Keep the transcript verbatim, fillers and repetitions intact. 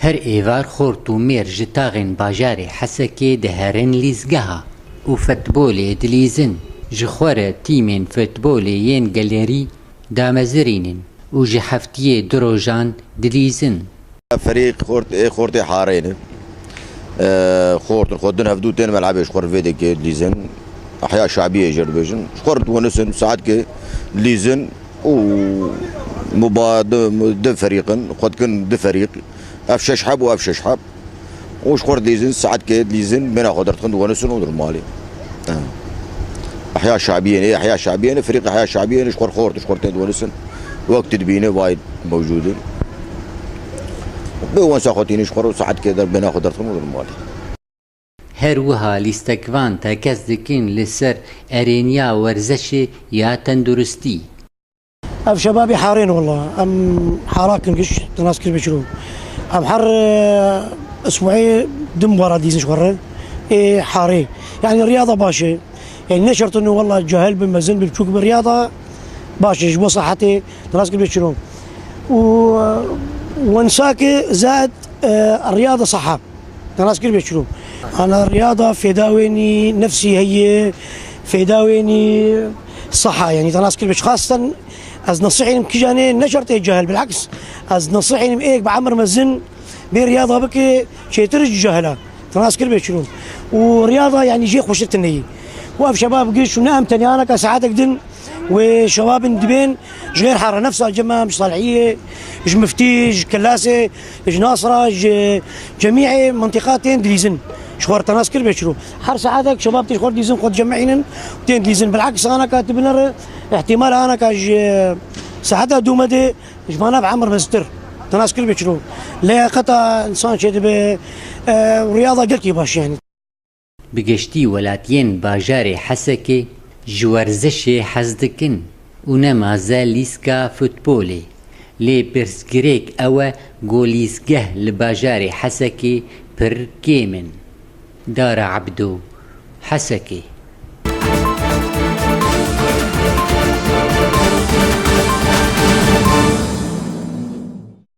Her êvar xort û mêr ji taxên bajarê Hesekê diherin lîzgeha û futbolê dilîzin. Ji xwe re tîmên futbolê yên gelerî damezirînin û ji heftiyê du rojan dilîzin. Ferîq xort, ê xortê Harê ne. E, xort, xort din hevdû tên melebê ji xwe vê dekê dilîzin. Ehya Şabiyê jê dibêjin. Ji xwe diwenisin, saetkê dilîzin û muba-, di, di ferîqin, xwe dikin di ferîq. Ev şeş heb û ev şeş heb. Û ji xwe re dilîzin, saetkê dilîzin, bêhna xwe derdixin, diwenisin û dirin malê. Ha. Ehya Şabiyê ne, Ehya Şabiyê ne, ferîq Ehya Şabiyê ne, ji xwe re xort, ji xwe re tên diwenisin. Wek tu dibîne, vay mewcûd in. Bi wensa xwe tînin ji xwe re û saetkê der bêhna xwe derdixin û dirin malê. Her wiha lîstekvan tekez dikin li ser erêniya werzeşê ya tenduristî. Ev şebabê Harê ne wela. Em hara kin giş, te nas kir bê çilo. Em her, e, isbuê dim wara dîzin ji xwe re. Ê Harê. Yani riyada baş e. Yani ne şert in wela cahil bin, mezin bin, biçûk bin, riyada baş e. Ji bo sihetê, te nas kir bê çilo. Û, e, wensa ki zad, e, riyada siha. Te nas kir bê çilo. Ana riyada fêda wênî nefsî heye, fêda wênî siha, yani te nas kir bê çi. Xasten ez nesihînim kijanê ne şertê cahil, bilaks ez nesihînim êk bi emir mezin bê riyada bike çêtir ji cahila. Te nas kir bê çilo. Û riyada yani jê xweştir tune yî. Û ev şebab giş û ne em tenya anaka saetek din wê şebabin dibên ji xêr hara nefsa cema, ji Salihiyê, ji Miftî, ji Kelasê, ji Nasra, ji cemîê mentiqa tên dilîzin. Ji xwe re te nas kir bê çilo. Her saetek şebab tê ji xwe re dilîzin, xwe dicemînin, tên dilîzin. Bilaks anaka tu binere, ihtimal anaka ji saeta dûmedê ji vana bi emir meztir. Te nas kir bê çilo. Leyaqeta insan çêdibe, e, riyada gelkî baş yani. Bi giştî welatiyên bajarê Hesekê ji werzişê hez dikin û ne maze lîska futbolê. Lê pirsgirêk ew e ku lîzgeh li bajarê Hesekê pir kêm in. Dara Ebdo, Hesekê.